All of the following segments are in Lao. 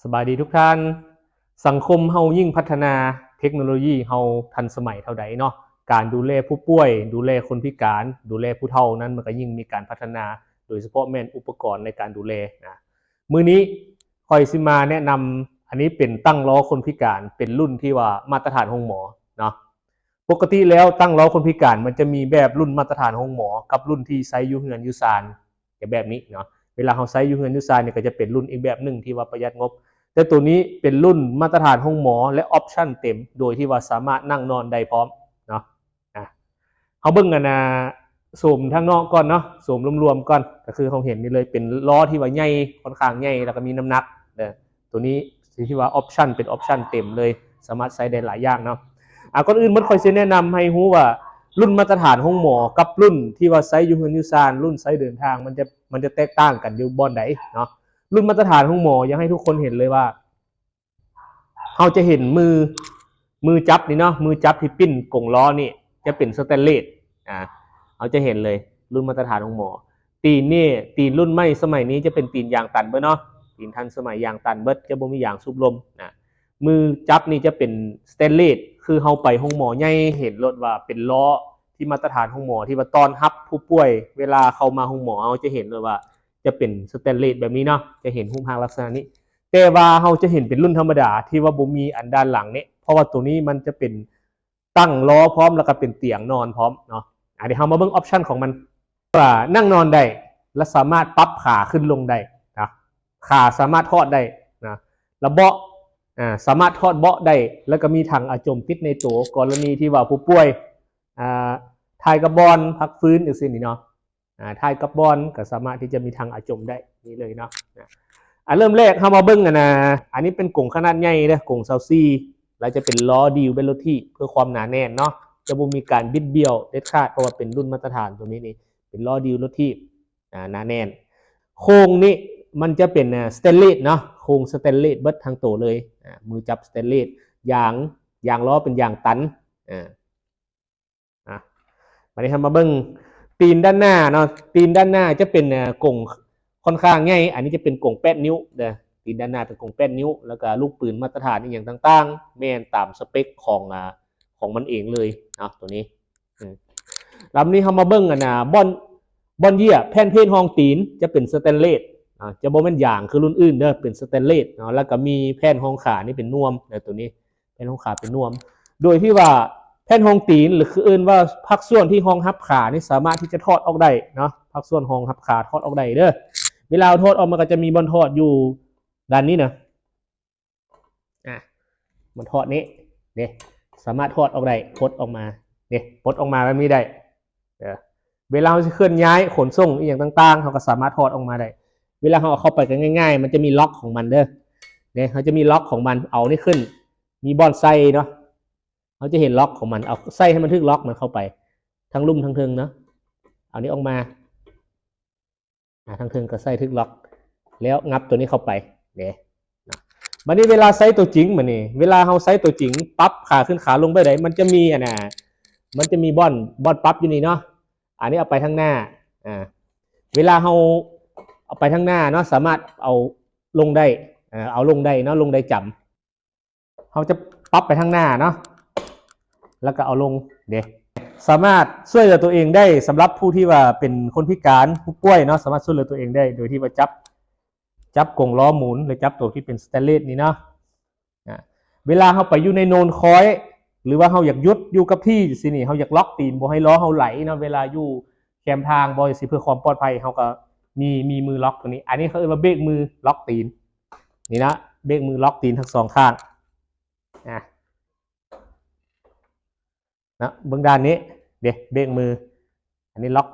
ສະບາຍດີທຸກທ່ານ. ສັງຄົມເຮົາຍິ່ງພັດທະນາ, ເທັກໂນໂລຢີເຮົາທັນສະໄໝເທົ່າໃດເນາະ, ການດູແລຜູ້ປ່ວຍ, ດູແລຄົນພິການ, ດູແລຜູ້ເຖົ້ານັ້ນ ມັນກໍຍິ່ງມີການພັດທະນາ, ໂດຍສະເພາະແມ່ນອຸປະກອນໃນການດູແລນະ. ມື້ນີ້ຂ້ອຍຊິມາແນະນຳ, ອັນນີ້ເປັນຕັ່ງລໍ້ຄົນພິການ, ເປັນລຸ້ນທີ່ວ່າມາດຕະຖານໂຮງໝໍເນາະ. ປົກກະຕິແລ້ວ ຕັ່ງລໍ້ຄົນພິການມັນຈະມີແບບລຸ້ນມາດຕະຖານໂຮງໝໍ ກັບລຸ້ນທີ່ໃຊ້ຢູ່ເຮືອນຢູ່ຊານ ຈະແບບນີ້ເນາະ. ເວລາເຮົາໃຊ້ຢູ່ເຮືອນຢູ່ຊານນີ້ ກໍຈະເປັນລຸ້ນອີກແບບໜຶ່ງທີ່ວ່າປະຢັດງົບ, ແຕ່ໂຕນີ້ເປັນລຸ້ນມາດຕະຖານໂຮງໝໍ ແລະ ອອບຊັນເຕັມ ໂດຍທີ່ວ່າສາມາດນັ່ງນອນໄດ້ພ້ອມເນາະ. ອາ ເຮົາເບິ່ງອັນນ່າ ໂສມທາງນອກກ່ອນເນາະ, ໂສມລວມໆກ່ອນ ກໍຄືເຮົາເຫັນນີ້ເລີຍ ເປັນລໍ້ທີ່ວ່າໃຫຍ່ ຄ່ອນຂ້າງໃຫຍ່ ແລ້ວກໍມີນ້ຳໜັກເດີ. ໂຕນີ້ທີ່ວ່າອອບຊັນ ເປັນອອບຊັນເຕັມເລີຍ, ສາມາດໃຊ້ໄດ້ຫຼາຍຢ່າງເນາະ. ອາ ກ່ອນອື່ນໝົດ ຂ້ອຍຊິແນະນຳໃຫ້ຮູ້ວ່າ ລຸ້ນມາດຕະຖານໂຮງໝໍກັບລຸ້ນທີ່ວ່າໃຊ້ຢູ່ເຮືອນຢູ່ຊານ, ລຸ້ນໃຊ້ເດີນທາງ ມັນຈະ ມັນຈະແຕກຕ່າງກັນຢູ່ບ່ອນໃດເນາະ. ລຸ້ນມາດຕະຖານໂຮງໝໍ ຢາກໃຫ້ທຸກຄົນເຫັນເລີຍວ່າ ເຮົາຈະເຫັນມື ມືຈັບນີ້ເນາະ, ມືຈັບທີ່ປີ້ນກົງລໍ້ນີ້ຈະເປັນສະແຕນເລດ. ອາ ເຮົາຈະເຫັນເລີຍ ລຸ້ນມາດຕະຖານໂຮງໝໍ. ຕີນນີ້ ຕີນລຸ້ນໃໝ່ສະໄໝນີ້ຈະເປັນຕີນຢາງຕັນເບິດເນາະ, ຕີນທັນສະໄໝຢາງຕັນເບິດ, ຈະບໍ່ມີຢາງສູບລົມນະ. ມືຈັບນີ້ຈະເປັນສະແຕນເລດ, ຄືເຮົາໄປໂຮງໝໍໃຫຍ່ ເຫັນໂລດວ່າເປັນລໍ້ທີ່ມາດຕະຖານໂຮງໝໍ ທີ່ວ່າຕ້ອນຮັບຜູ້ປ່ວຍ ເວລາເຂົ້າມາໂຮງໝໍ ເຮົາຈະເຫັນໂລດວ່າຈະເປັນສະແຕນເລດແບບນີ້ເນາະ, ຈະເຫັນຮູບຮ່າງລັກສະນະນີ້. ແຕ່ວ່າເຮົາຈະເຫັນເປັນລຸ້ນທຳມະດາ ທີ່ວ່າບໍ່ມີອັນດ້ານຫຼັງນີ້ ເພາະວ່າໂຕນີ້ມັນຈະເປັນ ຕັ້ງລໍ້ພ້ອມ ແລ້ວກໍເປັນຕຽງນອນພ້ອມເນາະ. ອາ ດຽວເຮົາມາເບິ່ງອອບຊັນຂອງມັນ ວ່ານັ່ງນອນໄດ້ ແລະ ສາມາດປັບຂາຂຶ້ນລົງໄດ້ນະ, ຂາສາມາດທອດໄດ້ນະ, ລະເບາະ ອາ ສາມາດທອດເບາະໄດ້ ແລ້ວກໍມີຖັງອາຈົມຕິດໃນໂຕ ກໍລະນີທີ່ວ່າຜູ້ປ່ວຍ ອາ ຖ່າຍກັບບ່ອນພັກຟື້ນ ຈັ່ງຊີ້ນີ້ເນາະ. ອາ ຖ່າຍກັບບ່ອນກໍສາມາດທີ່ຈະມີຖັງອາຈົມໄດ້ ນີ້ເລີຍເນາະ. ອາ ເລີ່ມແລກເຮົາມາເບິ່ງອັນນ່າ ອັນນີ້ເປັນກົງຂະໜາດໃຫຍ່ເດີ້ ກົງຊາວສີ່ ແລ້ວຈະເປັນລໍ້ດິວເບນລົດຖີບ ເພື່ອຄວາມໜາແໜ້ນເນາະ, ຈະບໍ່ມີການບິດບ້ຽວເດັດຂາດ ເພາະວ່າເປັນລຸ້ນມາດຕະຖານ. ໂຕນີ້ນີ້ເປັນລໍ້ດິວລົດຖີບ ອາ ໜາແໜ້ນ. ໂຄງນີ້ມັນຈະເປັນ ອາ ສະແຕນເລດເນາະ, ໂຄງສະແຕນເລດເບິດທັງໂຕເລີຍ. ອາ ມືຈັບສະແຕນເລດ, ຢາງ ຢາງລໍ້ເປັນຢາງຕັນ. ອາ ອາ ບາດນີ້ເຮົາມາເບິ່ງຕີນດ້ານໜ້າເນາະ, ຕີນດ້ານໜ້າຈະເປັນ ເອີ ກົງຂ້ອນຂ້າງໃຫຍ່, ອັນນີ້ຈະເປັນກົງແປດນິ້ວເດີ້, ຕີນດ້ານໜ້າເປັນກົງແປດນິ້ວ, ແລ້ວກະລູກປືນມາດຕະຖານອີ່ຫຍັງຕ່າງໆ ແມ່ນຕາມສະເປັກຂອງ ອາ ຂອງມັນເອງເລີຍເນາະ ໂຕນີ້. ອາ ລຳນີ້ເຮົາມາເບິ່ງອັນນ່າ ບ່ອນ ບ່ອນເຫຍ້ຍ ແຜ່ນເພນຮອງຕີນຈະເປັນສະແຕນເລດ, ອາ ຈະບໍ່ແມ່ນຢາງຄືລຸ້ນອື່ນເດີ້, ເປັນສະແຕນເລດເນາະ, ແລ້ວກະມີແຜ່ນຮອງຂານີ້ເປັນນວມເດີ້ ໂຕນີ້. ແຜ່ນຮອງຂາເປັນນວມ ໂດຍທີ່ວ່າແຜ່ນຮອງຕີນ ຫຼື ຄືເອີ້ນວ່າພາກສ່ວນທີ່ຮອງຮັບຂານີ້ ສາມາດທີ່ຈະຖອດອອກໄດ້ເນາະ, ພາກສ່ວນຮອງຮັບຂາຖອດອອກໄດ້ເດີ້. ເວລາເຮົາຖອດອອກ ມັນກໍຈະມີບ່ອນຖອດຢູ່ດ້ານນີ້ນະ. ອາ ມັນຖອດນີ້ເດ້, ສາມາດຖອດອອກໄດ້, ປົດອອກມາເດ້, ປົດອອກມາແບບນີ້ໄດ້. ເອີ ເວລາເຮົາຊິເຄື່ອນຍ້າຍຂົນສົ່ງອີ່ຫຍັງຕ່າງໆ ເຮົາກໍສາມາດຖອດອອກມາໄດ້. ເວລາເຮົາເອົາເຂົ້າໄປກໍງ່າຍໆ, ມັນຈະມີລັອກຂອງມັນເດີ້. ນີ້ ເຮົາຈະມີລັອກຂອງມັນ, ເອົານີ້ຂຶ້ນ, ມີບ່ອນໃສ່ເນາະ, ເຮົາຈະເຫັນລັອກຂອງມັນ, ເອົາໃສ່ໃຫ້ມັນຖືກລັອກມັນເຂົ້າໄປ ທັງລຸ່ມທັງເທິງເນາະ. ເອົານີ້ອອກມາ. ອາ ທາງເທິງກໍໃສ່ຖືກລັອກ ແລ້ວງັບໂຕນີ້ເຂົ້າໄປເດ້. ບາດນີ້ເວລາໃຊ້ຕົວຈິງ ບາດນີ້ເວລາເຮົາໃຊ້ຕົວຈິງ ປັບຂາຂຶ້ນຂາລົງແບບໃດ ມັນຈະມີອັນນ່າ ມັນຈະມີບ່ອນ ບ່ອນປັບຢູ່ນີ້ເນາະ. ອັນນີ້ເອົາໄປທາງໜ້າ ອາ ເວລາເຮົາເອົາໄປທາງໜ້າເນາະ ສາມາດເອົາລົງໄດ້ ເອົາລົງໄດ້ເນາະ ລົງໄດ້ຈຳ. ເຮົາຈະປັບໄປທາງໜ້າເນາະ ແລ້ວກໍເອົາລົງເດ້. ສາມາດຊ່ວຍເຫຼືອຕົວເອງໄດ້ ສຳລັບຜູ້ທີ່ວ່າເປັນຄົນພິການ ຜູ້ປ່ວຍເນາະ ສາມາດຊ່ວຍເຫຼືອຕົວເອງໄດ້ ໂດຍທີ່ວ່າຈັບ ຈັບກົງລໍ້ໝູນ ຫຼື ຈັບໂຕທີ່ເປັນສະແຕນເລດນີ້ເນາະ. ອາ ເວລາເຮົາໄປຢູ່ໃນໂນນຄ້ອຍ ຫຼືວ່າເຮົາຢາກຢຸດຢູ່ກັບທີ່ຊີ້ນີ້ ເຮົາຢາກລັອກຕີນບໍ່ໃຫ້ລໍ້ເຮົາໄຫຼເນາະ ເວລາຢູ່ແຄມທາງບໍ່ຊີ້ ເພື່ອຄວາມປອດໄພ ເຮົາກໍມີ ມີມືລັອກຕົວນີ້. ອັນນີ້ເຂົາເອີ້ນວ່າເບຣກມືລັອກຕີນ. ນີ້ນະ ເບຣກມືລັອກຕີນທັງສອງຂ້າງ ອາ ນະ ເບິ່ງດ້ານນີ້ເດ້ ເບຣກມື ອັນນີ້ລັອກ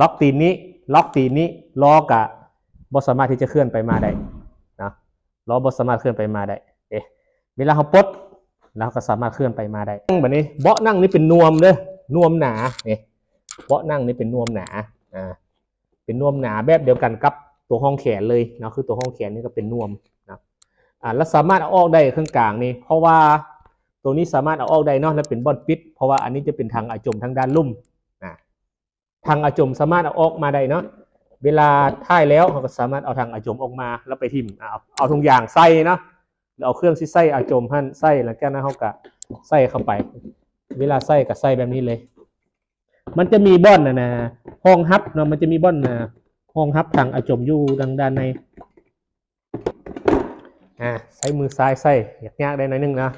ລັອກຕີນນີ້ ລັອກຕີນນີ້ ລໍ້ກະບໍ່ສາມາດທີ່ຈະເຄື່ອນໄປມາໄດ້ນະ ລໍ້ບໍ່ສາມາດເຄື່ອນໄປມາໄດ້ເດ້. ເວລາເຮົາປົດ ແລ້ວເຮົາກໍສາມາດເຄື່ອນໄປມາໄດ້. ບັດນີ້ເບາະນັ່ງນີ້ເປັນນວມເດີ້ ນວມໜາ ນີ້ ເບາະນັ່ງນີ້ເປັນນວມໜາ ອາ ເປັນນວມໜາແບບດຽວກັນກັບຕົວຮອງແຂນເລີຍເນາະ ຄືຕົວຮອງແຂນນີ້ກໍເປັນນວມເນາະ. ອາ ແລ້ວສາມາດເອົາອອກໄດ້ເຄິ່ງກາງນີ້ ເພາະວ່າຕົວນີ້ສາມາດເອົາອອກໄດ້ເນາະ ແລະເປັນບ່ອນປິດ ເພາະວ່າອັນນີ້ຈະເປັນຖັງອາຈົມທາງດ້ານລຸ່ມ ອາ ຖັງອາຈົມສາມາດເອົາອອກມາໄດ້ເນາະ. ເວລາຖ່າຍແລ້ວ ເຮົາກໍສາມາດເອົາຖັງອາຈົມອອກມາ ແລ້ວໄປຖິ້ມ ເອົາ ເອົາຖົງຢາງໃສ່ເນາະ ຫຼືເອົາເຄື່ອງທີ່ໃສ່ອາຈົມຫັ້ນໃສ່ ຫຼັງຈາກນັ້ນເຮົາກໍໃສ່ເຂົ້າໄປ ເວລາໃສ່ກໍໃສ່ແບບນີ້ເລີຍ. ມັນຈະມີບ່ອນ ອັນນ່າ ຮອງຮັບເນາະ ມັນຈະມີບ່ອນ ອາ ຮອງຮັບຖັງອາຈົມຢູ່ທາງດ້ານໃນ. ອາ ໃຊ້ມືຊ້າຍໃສ່ ຍາກໆໄດ້ໜ້ອຍໜຶ່ງນະ.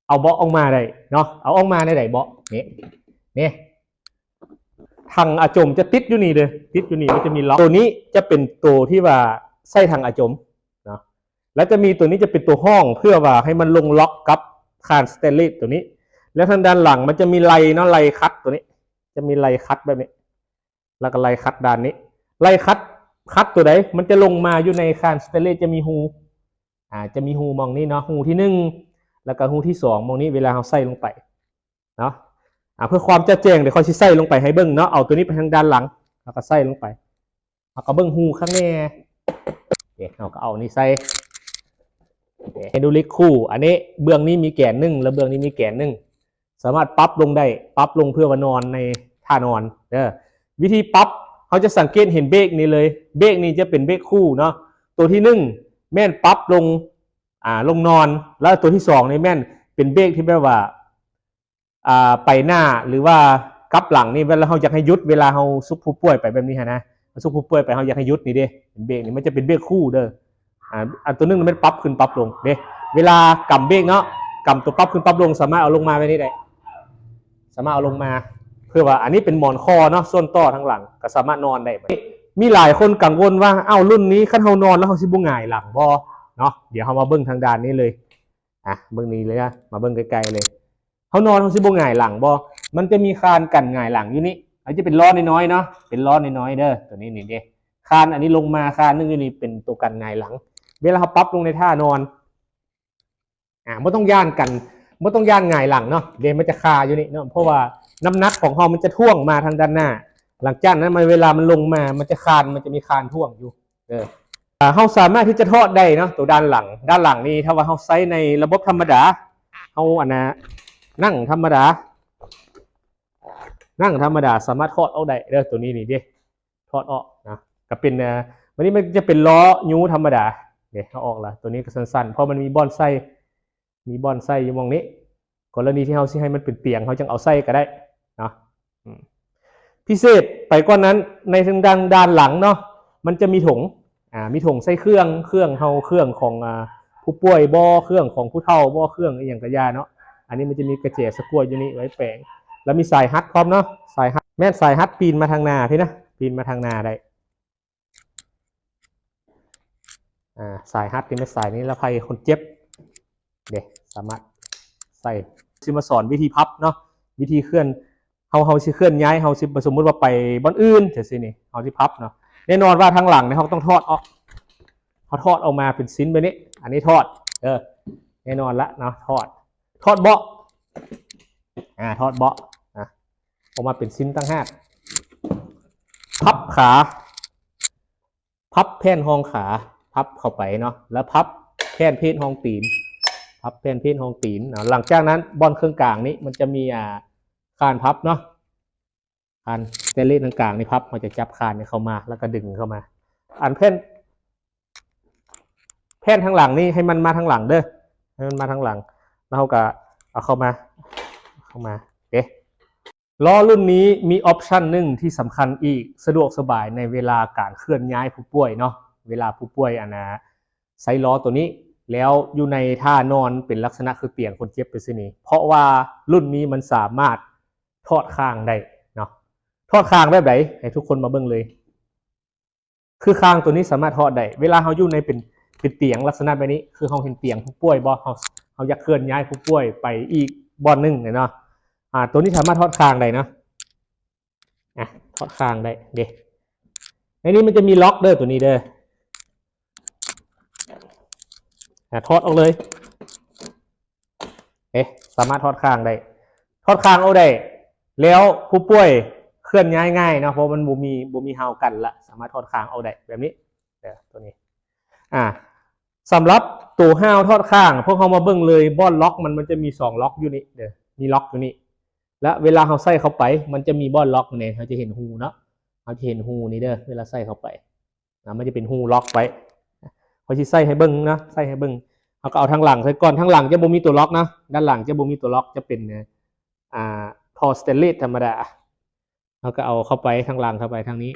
ເອົາເບາະອອກມາໄດ້ເນາະ ເອົາອອກມາໄດ້ໃດເບາະ ນີ້ ນີ້ ຖັງອາຈົມຈະຕິດຢູ່ນີ້ເດີ້ ຕິດຢູ່ນີ້ ມັນຈະມີລັອກ ໂຕນີ້ຈະເປັນໂຕທີ່ວ່າໃສ່ຖັງອາຈົມເນາະ ແລ້ວຈະມີໂຕນີ້ຈະເປັນໂຕຫ້ອງ ເພື່ອວ່າໃຫ້ມັນລົງລັອກກັບຄານສະແຕນເລດໂຕນີ້ ແລ້ວທາງດ້ານຫຼັງມັນຈະມີໄລເນາະ ໄລຄັດໂຕນີ້ ຈະມີໄລຄັດແບບນີ້ ແລ້ວກໍໄລຄັດດ້ານນີ້ ໄລຄັດ ຄັດໂຕໃດ ມັນຈະລົງມາຢູ່ໃນຄານສະແຕນເລດ ຈະມີຮູ ອາ ຈະມີຮູໝ່ອງນີ້ເນາະ ຮູທີໜຶ່ງ ແລ້ວກໍຮູທີສອງ ໝ່ອງນີ້ ເວລາເຮົາໃສ່ລົງໄປເນາະ. ອາ ເພື່ອຄວາມຈະແຈ້ງ ດຽວຂ້ອຍຊິໃສ່ລົງໄປໃຫ້ເບິ່ງເນາະ ເອົາໂຕນີ້ໄປທາງດ້ານຫຼັງ ແລ້ວກໍໃສ່ລົງໄປ ເຮົາກໍເບິ່ງຮູຄັກແນ່ ເຮົາກໍເອົານີ້ໃສ່ ໄຮດຣອລິກຄູ່ ອັນນີ້ເບື້ອງນີ້ມີແກນໜຶ່ງ ແລະເບື້ອງນີ້ມີແກນໜຶ່ງ ສາມາດປັບລົງໄດ້ ປັບລົງເພື່ອວ່ານອນໃນທ່ານອນເດີ. ວິທີປັບ ເຮົາຈະສັງເກດເຫັນເບຣກນີ້ເລີຍ ເບຣກນີ້ຈະເປັນເບຣກຄູ່ເນາະ ໂຕທີໜຶ່ງແມ່ນປັບລົງ ອາ ລົງນອນ ແລ້ວໂຕທີສອງນີ້ແມ່ນເປັນເບຣກທີ່ແບບວ່າ ອາ ໄປໜ້າ ຫຼືວ່າກັບຫຼັງນີ້ ເວລາເຮົາຢາກໃຫ້ຢຸດ ເວລາເຮົາຊຸກຜູ້ປ່ວຍໄປແບບນີ້ຫັ້ນນະ ເຮົາຊຸກຜູ້ປ່ວຍໄປ ເຮົາຢາກໃຫ້ຢຸດນີ້ເດ້ ເປັນເບຣກນີ້ ມັນຈະເປັນເບຣກຄູ່ເດີ. ອາ ອັນໂຕໜຶ່ງມັນປັບຂຶ້ນປັບລົງເດ້ ເວລາກຳເບຣກເນາະ ກຳໂຕປັບຂຶ້ນປັບລົງ ສາມາດເອົາລົງມາແບບນີ້ໄດ້ ສາມາດເອົາລົງມາ ເພື່ອວ່າ ອັນນີ້ເປັນໝອນຄໍເນາະ ສ່ວນຕໍ່ທາງຫຼັງ ກໍສາມາດນອນໄດ້. ມີຫຼາຍຄົນກັງວົນວ່າ ເອົ້າ ລຸ້ນນີ້ຄັນເຮົານອນແລ້ວເຮົາຊິບໍ່ຫງາຍຫຼັງບໍ່ເນາະ? ດຽວເຮົາມາເບິ່ງທາງດ້ານນີ້ເລີຍ ອາ ເບິ່ງນີ້ເລີຍນະ ມາເບິ່ງໃກ້ໆເລີຍ ເຮົານອນເຮົາຊິບໍ່ຫງາຍຫຼັງບໍ່? ມັນຈະມີຄານກັນຫງາຍຫຼັງຢູ່ນີ້ ອາດຈະເປັນລໍ້ນ້ອຍໆເນາະ ເປັນລໍ້ນ້ອຍໆເດີ ໂຕນີ້ນີ້ເດ້ ຄານອັນນີ້ລົງມາ ຄານໜຶ່ງຢູ່ນີ້ເປັນໂຕກັນຫງາຍຫຼັງ ເວລາເຮົາປັບລົງໃນທ່ານອນ ອາ ບໍ່ຕ້ອງຢ້ານກັນ ບໍ່ຕ້ອງຢ້ານຫງາຍຫຼັງເນາະ ເດ້ ມັນຈະຄາຢູ່ນີ້ເນາະ ເພາະວ່ານ້ຳໜັກຂອງເຮົາມັນຈະຖ່ວງມາທາງດ້ານໜ້າ ຫຼັງຈາກນັ້ນມັນ ເວລາມັນລົງມາ ມັນຈະຄານ ມັນຈະມີຄານຖ່ວງຢູ່ເດີ. ອາ ເຮົາສາມາດທີ່ຈະຖອດໄດ້ເນາະ ໂຕດ້ານຫຼັງ ດ້ານຫຼັງນີ້ ຖ້າວ່າເຮົາໃຊ້ໃນລະບົບທຳມະດາ ເຮົາ ອັນນ່າ ນັ່ງທຳມະດາ ນັ່ງທຳມະດາ ສາມາດຖອດອອກໄດ້ເດີ ໂຕນີ້ນີ້ເດ້ ຖອດອອກນະ ກໍເປັນ ອາ ບາດນີ້ມັນຈະເປັນລໍ້ຍູ້ທຳມະດາເດ້ ເຮົາອອກລະ ໂຕນີ້ກໍສັ້ນໆ ເພາະມັນມີບ່ອນໃສ່ ມີບ່ອນໃສ່ຢູ່ໝ່ອງນີ້ ກໍລະນີທີ່ເຮົາຊິໃຫ້ມັນເປັນຕຽງ ເຮົາຈັ່ງເອົາໃສ່ກໍໄດ້ເນາະ. ອືມ ພິເສດໄປກວ່ານັ້ນ ໃນທາງດ້ານ ດ້ານຫຼັງເນາະ ມັນຈະມີຖົງ ອາ ມີຖົງໃສ່ເຄື່ອງ ເຄື່ອງເຮົາ ເຄື່ອງຂອງ ອາ ຜູ້ປ່ວຍບໍ ເຄື່ອງຂອງຜູ້ເຖົ້າບໍ ເຄື່ອງອີ່ຫຍັງກະຢ່າເນາະ. ອັນນີ້ມັນຈະມີກະແຈສະກວດຢູ່ນີ້ໄວ້ແປງ ແລ້ວມີສາຍຮັດພ້ອມເນາະ ສາຍຮັດ ແມ່ນສາຍຮັດປີນມາທາງໜ້າພີ້ນະ ປີນມາທາງໜ້າໄດ້. ອາ ສາຍຮັດນີ້ແມ່ນສາຍນິລະໄພຄົນເຈັບເດ້ ສາມາດໃສ່ ຊິມາສອນວິທີພັບເນາະ ວິທີເຄື່ອນ ເຮົາ ເຮົາຊິເຄື່ອນຍ້າຍ ເຮົາຊິ ສົມມຸດວ່າໄປບ່ອນອື່ນຈັ່ງຊີ້ນີ້ ເຮົາຊິພັບເນາະ ແນ່ນອນວ່າທາງຫຼັງນີ້ເຮົາຕ້ອງຖອດອອກ ເຮົາຖອດອອກມາເປັນຊິ້ນແບບນີ້ ອັນນີ້ຖອດເດີ ແນ່ນອນລະເນາະ ຖອດ ຖອດເບາະ ອາ ຖອດເບາະນະ ອອກມາເປັນຊິ້ນຕ່າງຫາກ ພັບຂາ ພັບແຜ່ນຮອງຂາ ພັບເຂົ້າໄປເນາະ ແລ້ວພັບແຜ່ນເພດຮອງຕີນ ພັບແຜ່ນເພດຮອງຕີນເນາະ. ຫຼັງຈາກນັ້ນບ່ອນເຄິ່ງກາງນີ້ມັນຈະມີ ອາ ຄານພັບເນາະ ຄານສະແຕນເລດທາງກາງນີ້ພັບ ເຮົາຈະຈັບຄານນີ້ເຂົ້າມາ ແລ້ວກໍດຶງເຂົ້າມາ ອັນແຜ່ນ ແຜ່ນທາງຫຼັງນີ້ໃຫ້ມັນມາທາງຫຼັງເດີ ໃຫ້ມັນມາທາງຫຼັງ ແລ້ວເຮົາກໍເອົາເຂົ້າມາ ເຂົ້າມາເດ້. ລໍ້ລຸ້ນນີ້ມີອອບຊັນໜຶ່ງທີ່ສຳຄັນອີກ ສະດວກສະບາຍໃນເວລາການເຄື່ອນຍ້າຍຜູ້ປ່ວຍເນາະ ເວລາຜູ້ປ່ວຍ ອັນນ່າ ໃຊ້ລໍ້ໂຕນີ້ ແລ້ວຢູ່ໃນທ່ານອນເປັນລັກສະນະຄືຕຽງຄົນເຈັບໄປຊີ້ນີ້ ເພາະວ່າລຸ້ນນີ້ມັນສາມາດຖອດຂ້າງໄດ້ເນາະ. ຖອດຂ້າງແບບໃດ? ໃຫ້ທຸກຄົນມາເບິ່ງເລີຍ. ຄືຂ້າງໂຕນີ້ສາມາດຖອດໄດ້ ເວລາເຮົາຢູ່ໃນເປັນ ເປັນຕຽງລັກສະນະແບບນີ້ ຄືເຮົາເຫັນຕຽງຜູ້ປ່ວຍບໍ່ ເຮົາ ເຮົາຢາກເຄື່ອນຍ້າຍຜູ້ປ່ວຍໄປອີກບ່ອນໜຶ່ງເນາະ ອາ ໂຕນີ້ສາມາດຖອດຂ້າງໄດ້ເນາະ ອາ ຖອດຂ້າງໄດ້ເດ້. ໃນນີ້ມັນຈະມີລັອກເດີ ໂຕນີ້ເດີ ອາ ຖອດອອກເລີຍ. ເອ ສາມາດຖອດຂ້າງໄດ້ ຖອດຂ້າງອອກໄດ້ ແລ້ວຜູ້ປ່ວຍເຄື່ອນຍ້າຍງ່າຍເນາະ ເພາະມັນບໍ່ມີ ບໍ່ມີຮາວກັນລະ ສາມາດຖອດຂ້າງອອກໄດ້ແບບນີ້ເດີ ໂຕນີ້ ອາ ສຳລັບໂຕຮາວຖອດຂ້າງ ພວກເຮົາມາເບິ່ງເລີຍ ບ່ອນລັອກມັນ ມັນຈະມີສອງລັອກຢູ່ນີ້ເດີ ມີລັອກຢູ່ນີ້ ແລະເວລາເຮົາໃສ່ເຂົ້າໄປ ມັນຈະມີບ່ອນລັອກນີ້ ເຮົາຈະເຫັນຮູເນາະ ເຮົາຈະເຫັນຮູນີ້ເດີ ເວລາໃສ່ເຂົ້າໄປນະ ມັນຈະເປັນຮູລັອກໄວ້. ຂ້ອຍຊິໃສ່ໃຫ້ເບິ່ງນະ ໃສ່ໃຫ້ເບິ່ງ. ເຮົາກໍເອົາທາງຫຼັງໃສ່ກ່ອນ. ທາງຫຼັງຈະບໍ່ມີຕົວລັອກນະ ດ້ານຫຼັງຈະບໍ່ມີຕົວລັອກ ຈະເປັນ ອ່າ ທໍ່ສະແຕນເລດທຳມະດາ. ເຮົາກໍເອົາເຂົ້າໄປທາງຫຼັງ ເຂົ້າໄປທາງນີ້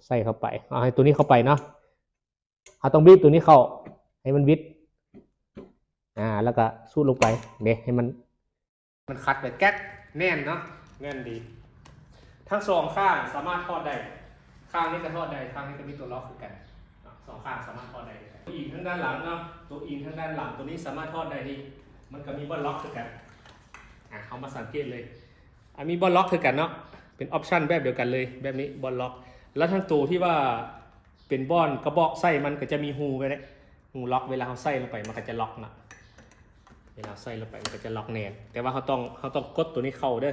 ໃສ່ເຂົ້າໄປ. ເອົາໃຫ້ຕົວນີ້ເຂົ້າໄປເນາະ. ເຮົາຕ້ອງບີບຕົວນີ້ເຂົ້າໃຫ້ມັນຫວິດ ອ່າ ແລ້ວກໍສູດລົງໄປເດ້ ໃຫ້ມັນ ມັນຂັດໄປແກັກ ແໜ້ນເນາະ ແໜ້ນດີ. ທັງສອງຂ້າງສາມາດຖອດໄດ້. ຂ້າງນີ້ກໍຖອດໄດ້ ຂ້າງນີ້ກໍມີຕົວລັອກຄືກັນເນາະ. ສອງຂ້າງສາມາດຖອດໄດ້ຄືກັນ. ອີງທາງດ້ານຫຼັງເນາະ ຕົວອີງທາງດ້ານຫຼັງ ຕົວນີ້ສາມາດຖອດໄດ້ນີ້ ມັນກໍມີບ່ອນລັອກຄືກັນ. ອ່າ ເຮົາມາສັງເກດເລີຍ ອ່າ ມີບ່ອນລັອກຄືກັນເນາະ ເປັນອອບຊັນແບບດຽວກັນເລີຍ ແບບນີ້ບ່ອນລັອກ. ແລ້ວທັງຕົວທີ່ວ່າເປັນບ່ອນກະບອກໃສ່ ມັນກໍຈະມີຮູໄວ້ເດ້ ຮູລັອກ. ເວລາເຮົາໃສ່ລົງໄປ ມັນກໍຈະລັອກເນາະ ເວລາໃສ່ລົງໄປ ມັນກໍຈະລັອກແໜ້ນ. ແຕ່ວ່າເຮົາຕ້ອງ ເຮົາຕ້ອງກົດຕົວນີ້ເຂົ້າເດີ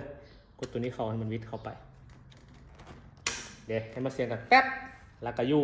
ກົດຕົວນີ້ເຂົ້າໃຫ້ມັນຫວິດເຂົ້າໄປເດ້ ໃຫ້ມັນສຽງດັງແປັບ ແລ້ວກໍຢູ່